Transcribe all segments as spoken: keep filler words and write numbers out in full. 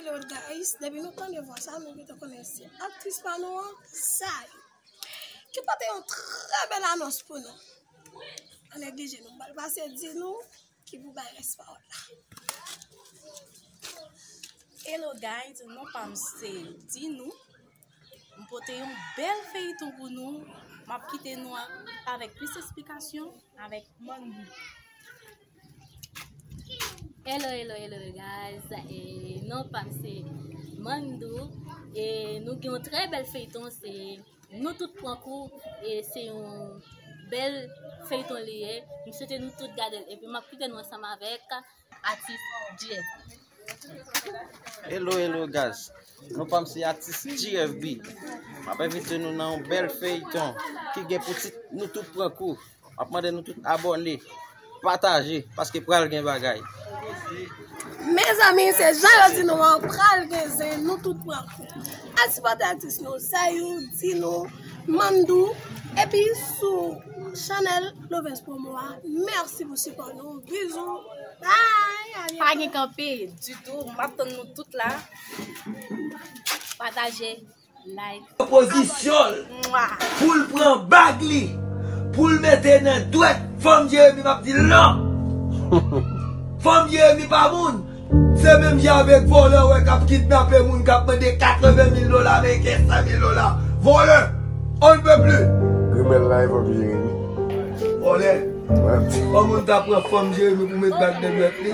Hello guys, depi nou tande vwa sa, nou gentan konnen se aktris pa nou an, Zayou, ki pote yon trè bèl anons pou nou. Pa neglije, nou pral pase di nou ki pou bay rès pawòl la. Hello guys, non pa m se Dinou. M pote yon bèl feyton pou nou. M ap kite nou a-, avèk plis esplikasyon avèk Mandou. Hello, hello, hello guys. E non pa m se Mandou. E nou gen yon trè bèl feyton, se Nou Tout Pran Kou. E se yon bèl feyton li ye. M swete nou tout gade l. Epi m ap kite nou ansanm avèk atis G F B. Hello, hello guys. Non pa m se atis G F B. M ap envite nou nan yon bèl feyton ki gen pou tit Nou Tout Pran Kou. M ap mande nou tout abòne, pataje, paske pral gen bagay. Mezanmi, se jan yo di nou an, pral gen zen, Nou Tout Pran Kou. Al sipòte atis nou, Zayou, Dinou, Mandou, epi sou chanèl Lovens Promo a. Mèsi pou sipò nou. Bizou. Bye. A byento. Pa gen kanpe ditou. M ap tann nou tout la. Pataje. Like. Pozisyon l pou l pran bag li, pou l mete nan dwèt fanm Jeremi, m ap di l non. Fanm Jeremi pa moun. Se menm jan avèk vòlè w wè k ap kidnape moun, k ap mande katreven mil dola ameriken, san mil dola. Vòlè. On ne peut plus. Grimèl la e fanm Jeremi. Vòlè. Mwen ap di. Yon moun ta pran fanm Jeremi pou met bag nan dwèt li.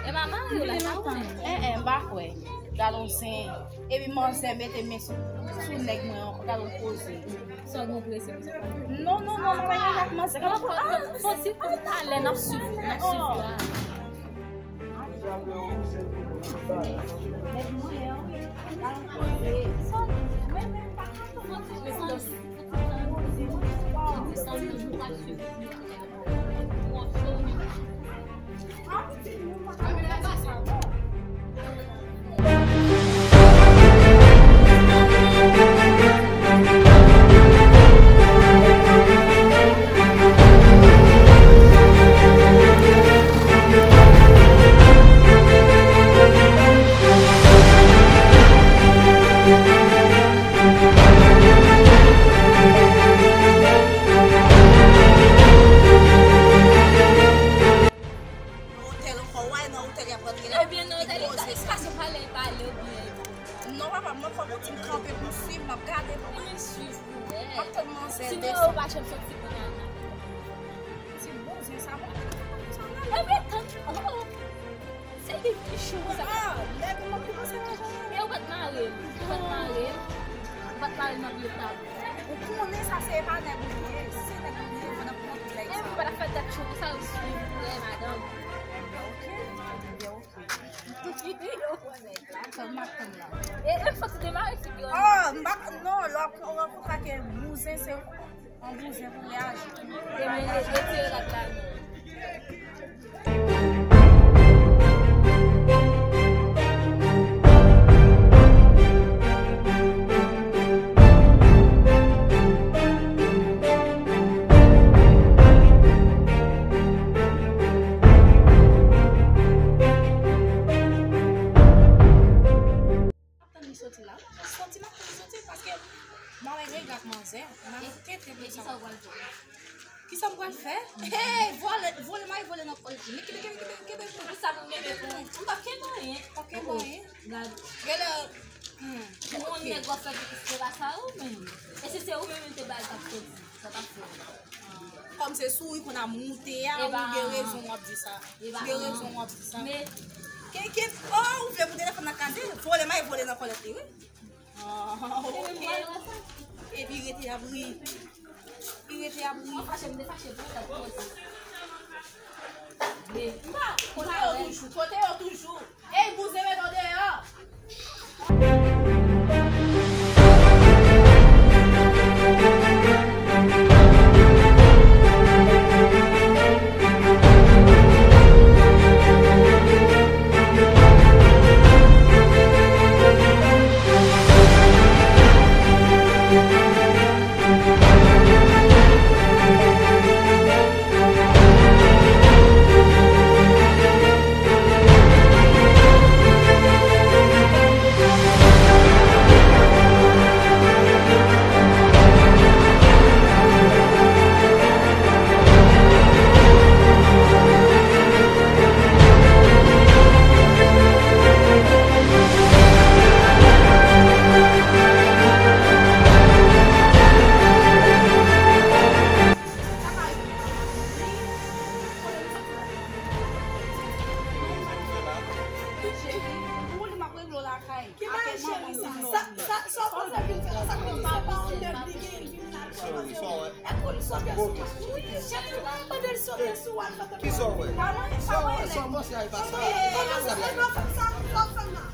E manman ou la sa ou? Eh, eh, m pa kwè. Gad on zen. Epi manzè mete men sou, sou nèg mwen ankò, gad on koze. Sa w gen prese pou sa? Non, non, non, m pa gen ak manzè. Gad on koze. Ah, fò ti talè n ap swiv, n ap swiv la. Nèg mwen an, gad on koze. Sa, mwen menm pa ka fò ti koze. Nan otèl ankò, w a nan otèl y ap rantre la. Ebyen, nan otèl, li pa, li pa sou pale, li pale, oubyen. Non, papa, mwen fòk yon ti kanpe pou m swiv, m ap gade pou mwen. Ebyen, swiv pou wè. M ap tann manzè desann. Sinon, yo pa janm soti pou nan. Ti bouzen sa, mwen, mwen, mwen, mwen, mwen, mwen, mwen, mwen, mwen, mwen, Se li ki cho sa. Ah, nèg mwen ki panse lajan. E ou pa t mare l. Ou pa t mare l. Ou pa t mare l nan pye tab. Ou konnen sa se pa nèg ou ye. Si se nèg ou ye, ou nan pwòp nèg sa. E ou pa t ap fè tèt cho konsa, ou swiv vrè madanm. Ok, ok. Ou konnen sa. Sa m ap tann la. E, e fòk ou demare figi w. Oh, m pa, non, lè w ap rankontre ak bouzen, se Yon bouzen pou reyaji. E men, retire rad la non. Tann li soti la. Soti, m ap tann li soti, paske mwen menm, e gad manzè, m ap kete pou sa. Kisa w pral fè? Kisa m pral fè? Hey, vòlè, vòlè, m al vòlè nan kòlèt li. Kite, kite, kite, kite. Pou sa pou mete pou mwen. M p ap kenbe anyen. P ap kenbe anyen. Gad. Genlè, hmm, yon nèg w ap fè pitit se pa sa ou menm. E si se ou menm, m te ba l t ap soti. Sa t ap fè. Kòm se sou wi konn ap moute a, ou gen rezon w ap di sa. Ou gen rezon w ap di sa. Men, ke, ke, oh, ou vle pou telefòn nan kraze? Vòlè, m al vòlè nan kòlèt li, wi. Ah, ok. Epi rete ap ri. Li rete ap ri. Mwen fache, m te fache pou ou, sa pou koze. Men, m pa, kote yo toujou, kote yo toujou. Ey, bouzen, met w deyò! Sa w panse vin fè la? Sa konnen se pa yon nèg li gen, li vin la. Sorry, sorry. Ekou li sote sou mwen. Wi, chèf li pa mande l sote sou w, al fè. Ki sa w wè? Pa mande, pa mande. Sa w wè, sa w panse a, e pa sa. Kòman se pa fè sa, sa w fè m la?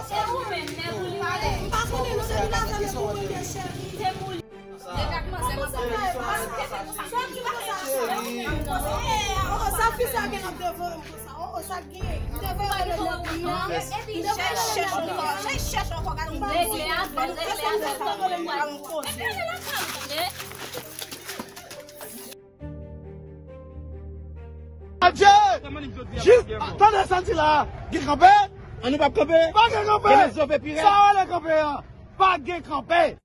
Se ou menm, men pou li pale. M pa konnen non, depi la, sa se pou mwen, chèf. Se pou li. Deja kòmanse konsa. Sa fi sa gen nan devore m konsa. Oh, oh, sa gen. Devore m nan. Chèch ankò. Chèch ankò. Gade m. Regle afè, regle afè. Adje! Jis, tande sa m di la. Gen kanpe? An nou p ap kanpe? Pa gen kanpe! Gen lèzove pi rèd? Sa w rele kanpe an? Pa gen kanpe!